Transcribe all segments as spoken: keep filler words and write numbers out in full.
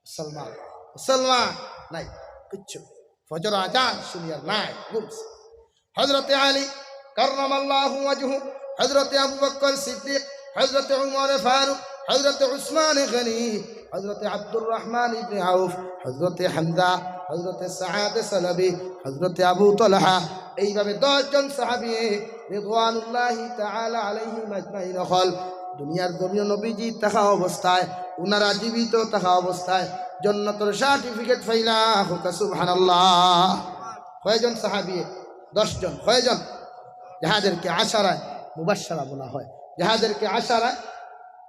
মুসলমান, মুসলমান নাই, কিচ্ছু। ফজর আজান শুনিয়ার নাই, ঘুমছে। হযরতে আলী কাররামাল্লাহু ওয়াজহু, হযরতে আবু বকর সিদ্দিক, হযরতে উমর ফারুক, হযরতে উসমান গনি, হযরতে আব্দুর রহমান ইবনে আউফ, হযরতে হামজা, হযরতে সাদ সালাবি, হযরতে আবু তালহা, এইভাবে দশ জন সাহাবী রিদওয়ানুল্লাহি তাআলা আলাইহিম আজমাইন অকল দুনিয়ার জমিনে নবীজি থাকা অবস্থায়, উনারা জীবিত থাকা অবস্থায় জন্নতর সার্টিফিকেট পাইলা। কউক্কা সুবহানাল্লাহ। কয়জন সাহাবী? দশ জন। কয়জন? যাদেরকে আশারায়ে মুবাশশারা বলা হয়, যাদেরকে আশারায়ে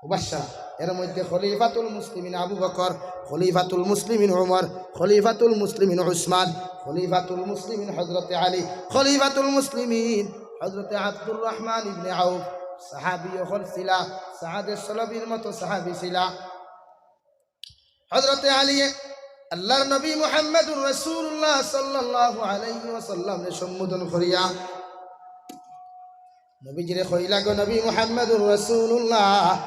মুবাশশারা। এর মধ্যে খলিফাতুল মুসলিমিন আবু বকর, খলিফাতুল মুসলিমিন উমর, খলিফাতুল মুসলিমিন উসমান, খলিফাতুল মুসলিমিন হযরতে আলী, খলিফাতুল মুসলিমিন হযরতে আব্দুর রহমান ইবনে আউফ, সাহাবী অকল ছিলা, সাদে সালাবির মতো সাহাবী ছিলা। হযরতে আলীয়ে আল্লাহর নবী মুহাম্মাদুর রাসূলুল্লাহ সাল্লাল্লাহু আলাইহি ওয়াসাল্লামরে সম্বোধন করিয়া নবীজিরে কইলা, "গো নবী মুহাম্মাদুর রাসূলুল্লাহ,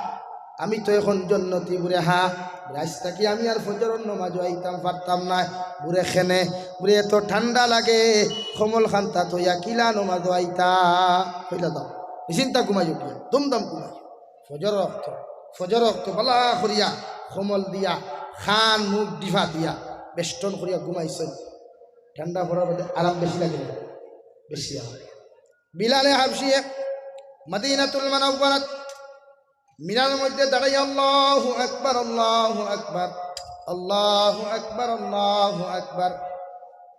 আমি তো এখন জন্নতি বুড়ে, হা, বুড়ে আইজ থাকি আমি আর ফজরর নমাজো আইতাম পারতাম নায় বুড়ে, কেনে বুড়ে এত ঠান্ডা লাগে, কম্বল খান্তা থইয়া কিলা নমাজো আইতাম?" কইলা, "যাও, নিশ্চিন্তা ঘুমাইও গিয়া, দুমদাম ঘুমাইও।" ফজর অক্ত, ফজর অক্ত বালা করিয়া কম্বল দিয়া কান মুখ ডিফা দিয়া বেষ্টন করিয়া ঘুমাইছইন। ঠান্ডা পড়ার বাদে আরাম বেশি লাগে না? বেশি আরাম। বিলালে হাবশিয়ে মদিনাতুল মুনাওয়ারাত মিনার মধ্যে দাঁড়াইয়া আল্লাহু আকবার, আল্লাহু আকবার, আল্লাহু আকবার, আল্লাহু আকবার।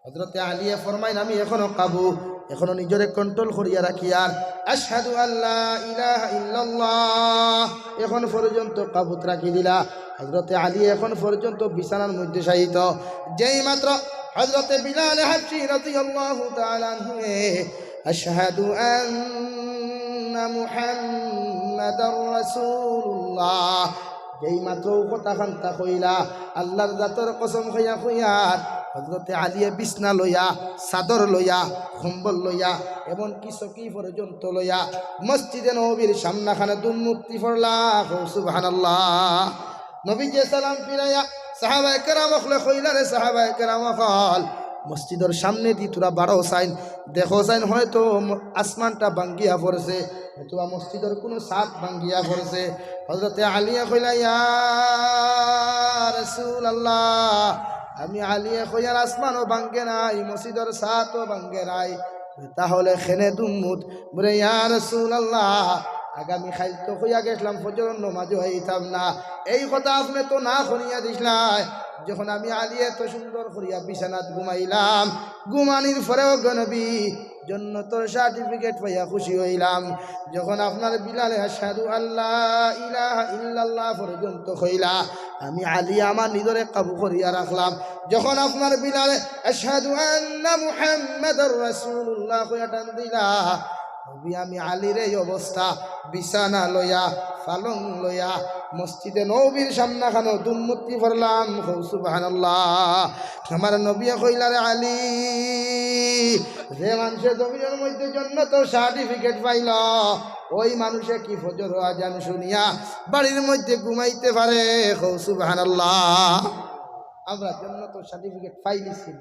হযরতে আলীয়ে ফরমাইন, "আমি এখনো কাবু, এখনো নিজরে কন্ট্রোল করিয়া রাখিয়ার, আশহাদু আল্লা ইলাহা ইল্লাল্লাহ এখন পর্যন্ত কাবুত রাখি দিলা।" হযরতে আলী এখন পর্যন্ত বিছানার মধ্যে শায়িত। যেই মাত্র হযরতে বিলাল হাবশী রাদিয়াল্লাহু তাআলা আনহুয়ে আশহাদু আন্না মুহাম্মাদার রাসূলুল্লাহ, যেই মাত্র অউ কথা খান্তা কইলা, আল্লাহর জাতর কসম খাইয়া কইয়ার, হযরতে আলীয়ে বিছনা লইয়া, চাদর লইয়া, কম্বল লইয়া, এমনকি চকি পর্যন্ত লইয়া মসজিদে নববীর সামনাখানে দুমমুতি পড়লা। কও সুবহানাল্লাহ। নবীজিয়ে সালাম ফিরাইয়া সাহাবায়ে কেরাম অকলে কইলা, "রে সাহাবায়ে কেরাম অকল, মসজিদর সামনেদি তুরা বারো চাইন, দেখো চাইন, হয়তো ম-, আসমানটা ভাঙ্গিয়া পড়ছে, অথবা মসজিদর কুনু ছাদ ভাঙ্গিয়া পড়ছে।" হযরতে আলীয়ে কইলা, "ইয়া রাসূলুল্লাহ, আমি আলীয়ে কইয়ার আসমানও ভাঙ্গে নাই, মসজিদর ছাদও ভাঙ্গে নাই, তাহলে কেনে দুমমুত?" বুলে, "ইয়া রাসূলুল্লাহ, আগামী কাইল তো কইয়া গেছলাম ফজরর নমাজো আইতাম না, এই কথা আপনে তো না করিয়া দিছলায়। যখন আমি আলীয়ে এত সুন্দর করিয়া বিছানাত ঘুমাইলাম, ঘুমানির পরেও গো নবী, জন্নতর সার্টিফিকেট পাইয়া খুশি অইলাম। যখন আপনার বিলালে আশহাদু আল্লা ইলাহা ইল্লাল্লাহ পর্যন্ত কইলা, আমি আলী আমার নিজরে কাবু করিয়া রাখলাম। যখন আপনার বিলালে আশহাদু আন্না মুহাম্মাদার রাসূলুল্লাহ কইয়া টান দিলা, নবী, আমি আলীর এই অবস্থা, বিছানা লইয়া, পালং লইয়া, মসজিদে নববীর সামনাখানো দুমমুতি পড়লাম।" কও সুবহানাল্লাহ। আমার নবীয়ে কইলা, "রে আলী, যে মানষে জমিনর মধ্যে জন্নতর সার্টিফিকেট পাইল, ওই মানষে কি ফজরর আজান শুনিয়া বাড়ির মধ্যে ঘুমাইতে পারে?" কও সুবহানাল্লাহ। আমরা জন্নতর সার্টিফিকেট পাইলিছি,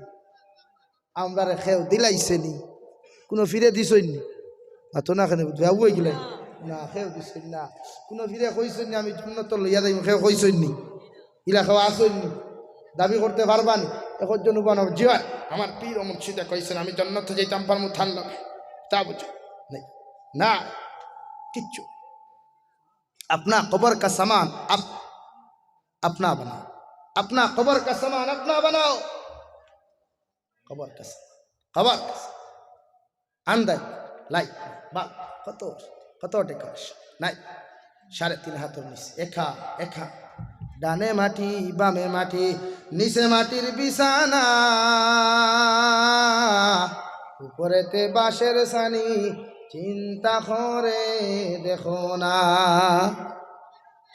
আমরারে কেউ দিলাইছে নি? কুনু পীরে দিছইন নি? মাতো না কেনে, বেয়াদব অইগেলায়। না, কেউ দিছইন না। কুনু পীরে কইছইন নি, "আমি জন্নতো লইয়া যাইমু", কেউ কইছইন নি? ইলা কেউ আছইন নি? দাবি করতে পারবা নি? একজন উবা না, "জি অয়, আমার পীর ও মুর্শিদে কইছইন, আমি জন্নতো যাইতাম পারমু তান লগে।" তা বুঝো? নাই। না, কিচ্ছু। अपना कब्र का सामान आप अपना बनाओ। अपना कब्र का सामान अपना बनाओ। কবর কাছে, কবর কাছে। আন্দাজ, লাইট, বাল্ব, কত, কত টেকা নাই। সাড়ে তিন হাতর নিচে, এক হাত, এক হাত। ডানে মাটি, বামে মাটি, নিচে মাটির বিছানা, উপরেতে বাঁশের ছানি, চিন্তা করে দেখো না।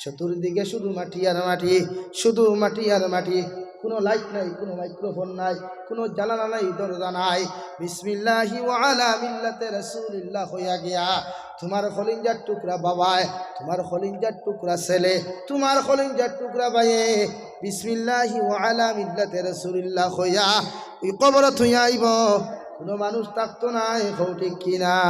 চতুর্দিকে শুধু মাটি আর মাটি, শুধু মাটি আর মাটি। কোনো লাইট নাই, কোনো মাইক্রোফোন নাই, কোনো জানালা নাই, দরজা নাই। বিসমিল্লাহি ওয়া আলা মিল্লাতে রাসূলিল্লাহ কইয়া গিয়া তোমার কলিজার টুকরা বাবায়, তোমার কলিজার টুকরা ছেলে, তোমার কলিজার টুকরা ভাইয়ে বিসমিল্লাহি ওয়া আলা মিল্লাতি রাসূলিল্লাহ কইয়া ওই কবরো থইয়া আইবো। কুনু মানুষ থাকতো নায়, কও ঠিক কিনা?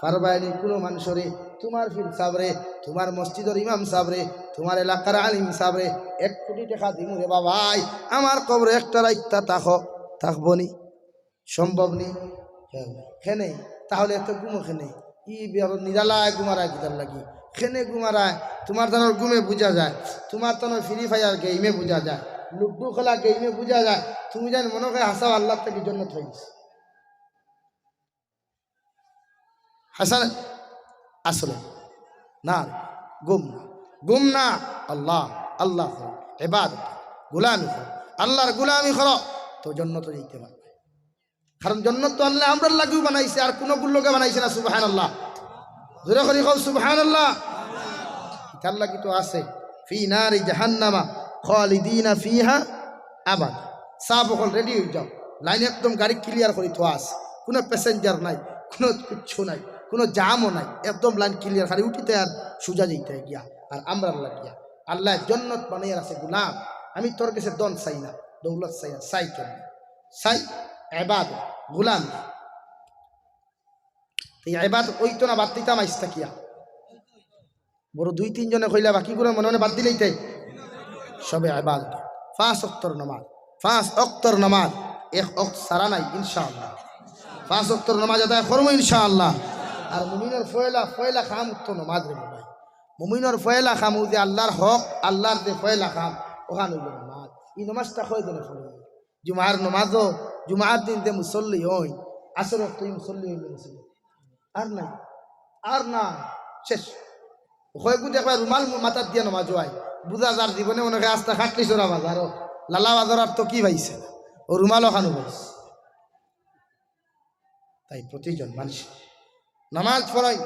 পারবায়নি কুনু মানুষরে, তুমার পীর সাবরে, তুমার মসজিদর ইমাম সাবরে, তুমার এলাকার আলিম সাবরে, এক কুটি টেকা দিমু রে বাবাই, আমার কবরো একটা রাইত্তা থাকো, থাকবো নি? সম্ভব নি? কেনে? তাহলে এত ঘুমো কেনে? ই বের নিরালায় ঘুমারায় কিতার লাগি? কেনে ঘুমারায়? তুমার তানর ঘুমে বুঝা যায়, তুমার তানর ফ্রি ফায়ার গেইমে বুঝা যায়, লুডু খেলা গেইমে বুঝা যায়। তুমি যেন মনো কয় হাছাউ আল্লার থাকি জন্নত পাইছো। হাছাউ আসলে না, ঘুম না, ঘুম না। আল্লাহ, আল্লাহ করো, ইবাদত, গুলামি করো, আল্লার গুলামি করো, তো জন্নতো যাইতে পারবে। কারণ জন্নত তো আল্লায় আমরার লাগিউ বানাইছে, আর কুনুগুর লাগি বানাইছে না। সুবহানাল্লাহ। জোরে করি কও সুবহানাল্লাহ। ইতার লাগি তো আছে, ফি নারি জাহান্নামা খালিদিনা ফিহা আবাদা। সাব অকল রেডি অই যাও, লাইন একদম গাড়ি ক্লিয়ার করি থোয়া আছে, কুনু প্যাসেঞ্জার নাই, কুনু কিচ্ছু নাই, কুনু জামও নাই, একদম লাইন ক্লিয়ার, খালি উঠিতে আর সুজা যাইতে গিয়া। আর আমরার লাগিয়া আল্লায় জন্নত বানাইয়া আছে, গুলাম, আমি তোর গেছে ধন চাই না, দৌলত চাই না, চাই কেনে? চাই ইবাদত, গুলাম। এই ইবাদত অইতো না, বাদ দিতাম আইজ থাকিয়া। বড় দুই তিনজনে কইলা, বাকিগুলা মনে মনে বাদ দিলাইতায়। সবে ইবাদত, পাঁচ অক্তর নামাজ, পাঁচ অক্তর নামাজ, এক অক্ত ছাড়া নাই ইনশাআল্লাহ। পাঁচ অক্তর নামাজ আদায় করমু ইনশাআল্লাহ। আর মুমিনর পয়লা, পয়লা কাম তো নামাজ রে বাবা। মুমিনর পয়লা কাম অউ যে আল্লার হক, আল্লার যে পয়লা কাম, অখান অইলো নামাজ। ই নামাজটা কয়জনে পড়ে? জুমার নামাজও, জুমার দিন যে মুসল্লি অইন, আসর অক্ত ই মুসল্লি অইন, মুসল্লি আর নাই, আর নাই, শেষ। কয়গু দেখবা রুমাল মু-, মাথাত দিয়া নামাজো আয়, বুঝা যার জীবনে মনে অয় আস্তা খাটলি চড়া বাজারও, লালা বাজার আর তো কি পাইছে না, অউ রুমাল অখানউ পাইছে। তাই প্রতিজন মানুষ নামাজ পড়াই,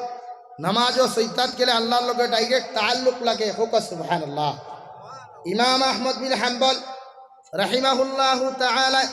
নামাজও সইজদাত গেলে আল্লার লগে ডাইরেক্ট তাআল্লুক লাগে। কউক্কা সুবহানাল্লাহ। ইমাম আহমদ বিন হাম্বল রাহিমাহুল্লাহু তাআলা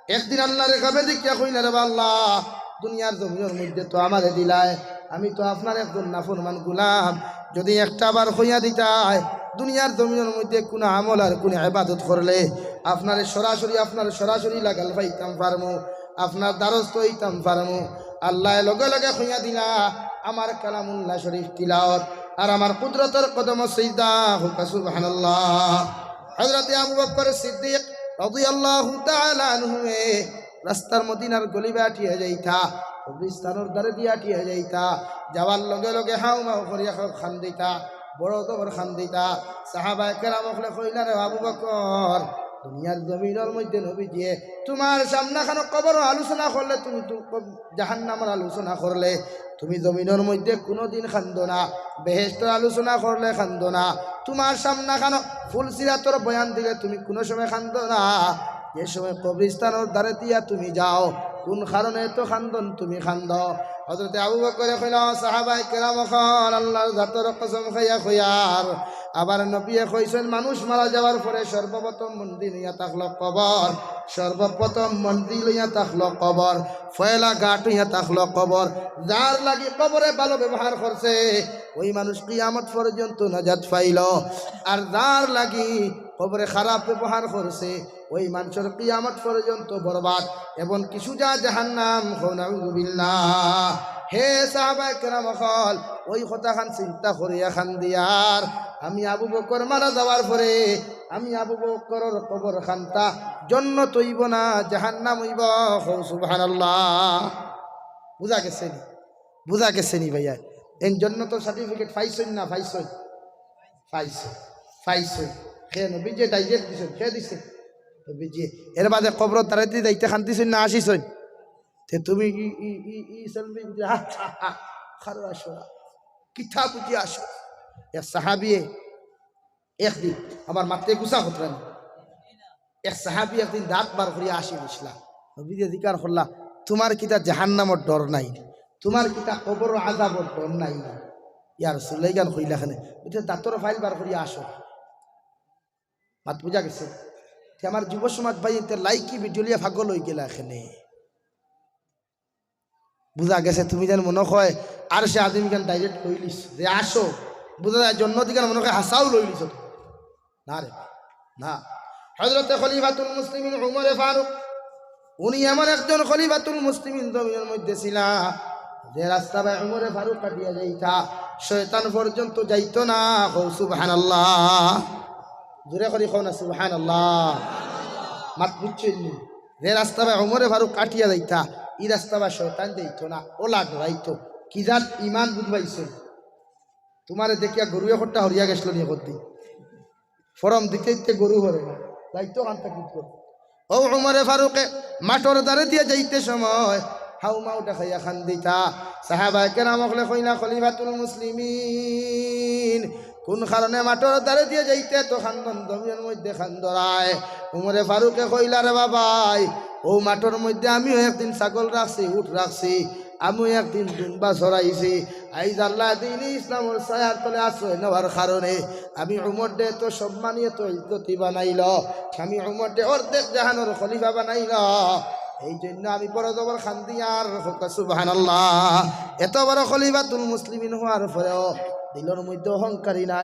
একদিন আল্লারে খাবে দেখিয়া কইলা, "রে বা আল্লাহ, দুনিয়ার জমিনর মধ্যে তো আমারে দিলায়, আমি তো আপনার একজন নাফরমান গুলাম, যদি একটা বার কইয়া দিতায়, দুনিয়ার জমিনর মধ্যে কুনু আমল আর কুনু ইবাদত করলে আপনারে সরাসরি, আপনার সরাসরি লাগাল পাইতাম পারমু, আপনার দ্বারস্থ অইতাম পারমু।" আল্লায় লগে লগে কইয়া দিলা, "আমার কালামুল্লাহ শরীফ তিলাওয়াত আর আমার কুদরতর কদমো সিজদা।" কউক্কা সুবহানাল্লাহ। হযরতে আবু বকর সিদ্দিক রাদিয়াল্লাহু তাআলা আনহুয়ে রাস্তার মদিনার গলি বাটিয়া যাইতা, কবরস্থানর ধারে দিয়া আটিয়া যাইতা, যাওয়ার লগে লগে হাউমাউ করিয়া কান্দিতা, বড় জবর কান্দিতা। সাহাবায়ে কেরাম অকলে কইলা, "রে আবু বকর, দুনিয়ার জমিনর মধ্যে নবীজিয়ে তুমার সামনাখানো কবরর আলোচনা করলে, তুমি তো কব-, জাহান্নামর আলোচনা করলে, তুমি জমিনর মধ্যে কুনুদিন কান্দো না, বেহেশতর আলোচনা করলে কান্দো না, তুমার সামনাখানো ফুলসিরাতর বয়ান দিলে তুমি কুনু সময় কান্দো না, যে সময় কবরস্থানর ধারে দিয়া তুমি যাও, কুন কারণে এত কান্দন তুমি কান্দো?" হযরতে আবু বকরে কইলা, "সাহাবায়ে কেরাম অকল, আল্লার জাতর কসম খাইয়া কইয়ার, আমার নবীয়ে কইছইন, মানুষ মারা যাওয়ার পরে সর্বপ্রথম মঞ্জিল অইয়া থাকলো কবর, সর্বপ্রথম মঞ্জিল অইয়া থাকলো কবর, পয়লা ঘাট অইয়া থাকলো কবর। যার লাগি কবরে ভালো ব্যবহার করছে, ওই মানুষ কিয়ামত পর্যন্ত নাজাত পাইলো, আর যার লাগি কবরে খারাপ ব্যবহার করছে, ওই মানষর কিয়ামত পর্যন্ত বরবাদ, এমনকি সুজা জাহান্নাম।" কও নাউজুবিল্লাহ। হে সাহাবায়ে কেরাম অকল, ওই কথাখান চিন্তা করিয়া কান্দিয়ার, আমি আবু বকর মারা যাওয়ার পরে আমি আবু বকরর কবরখানতা জন্নত অইবো না জাহান্নাম অইবো। কও সুবহানাল্লাহ। বুঝা গেছে নি? বুঝা গেছে নি ভাইয়া? এইন জন্নতর সার্টিফিকেট পাইছইন না পাইছইন? পাইছইন, পাইছইন। কে নবীজিয়ে ডাইরেক্ট দিছইন, কে দিছে? নবীজিয়ে। এর বাদে কবরর ধারেদি যাইতে কান্দিছইন না হাসিছইন? তে তুমি ই, ই, ই, ই সেলফি দিয়া, হা, হা, হা, খারো আসো না। কিতা বুঝি আসো? এক সাহাবিয়ে একদিন, আমার মাতে গুছা করতরা নি। এক সাহাবি একদিন দাঁত বার করিয়া আসি বসলা। নবীজিয়ে জিকার করলা, "তুমার কিতা জাহান্নামর ডর নাই নি? তুমার কিতা কবরর আযাবর ডর নাই নি?" ইয়া রাসূলুল্লাহ, ইখান কইলা কেনে? ইতে দাঁতর ফাইল বার করিয়া আসো। মাত বুঝা গেছে? তে আমার যুব সমাজ ভাই, ইতে লাইকি ভিডিও লইয়া পাগল অইগেলা কেনে। বুঝা গেছে, তুমি যেন মনো কয় আরশে আজিম ইখান ডাইরেক্ট লইলিছো, যে আসো, বুঝা যায় জন্নত ইখান মনো কয় হাছাউ লইলিছো। না রে, না। হযরতে খলিফাতুল মুসলিমিন উমরে ফারুক, উনি এমন একজন খলিফাতুল মুসলিমিন জমিনর মধ্যে ছিলা, যে রাস্তা বায় উমরে ফারুক কাটিয়া যাইতা, শয়তান পর্যন্ত যাইতো না। কও সুবহানাল্লাহ। জোরে করি কও না সুবহানাল্লাহ। মাত বুঝছইন নি? যে রাস্তা বায় উমরে ফারুক কাটিয়া যাইতা, ই রাস্তা বায় শয়তান যাইতো না, অলা ডরাইতো। কি জাত ইমান বুঝ পাইছো? তুমারে দেখিয়া গরু একটা হরিয়া গেছিল নি কদ্দি। ফরম দিতে দিতে গরু হরে না, যাইতো কান্তা কি করে। ও উমরে ফারুকে মাঠর ধারে দিয়া যাইতে সময় হাউ মাউ দেখাইয়া কান্দিতা। সাহাবায়ে কেরাম অকলে কইলা, "খলিফাতুল মুসলিমিন, কোন কারণে মাঠর ধারে দিয়া যাইতে তো কান্দন, জমিনর মধ্যে কান্দরায়?" উমরে ফারুকে কইলা, "রে বাবাই, ও মাঠর মধ্যে আমিও একদিন ছাগল রাখছি, উট রাখছি, আমিও একদিন দুম্বা চরাইছি। আইজ আল্লায় দ্বীনে ইসলামর ছায়ার তলে আশ্রয় নেওয়ার কারণে আমি উমররে তো সম্মানী, তো ইজ্জতি বানাইল, আমি উমররে অর্ধেক জাহানর খলিফা বানাইল। এই জন্য আমি বড় জবর কান্দিয়ার।" কও সুবহানাল্লাহ। এত বড় খলিফাতুল মুসলিমিন হওয়ার পরেও দিলর মধ্যে অহংকারী না,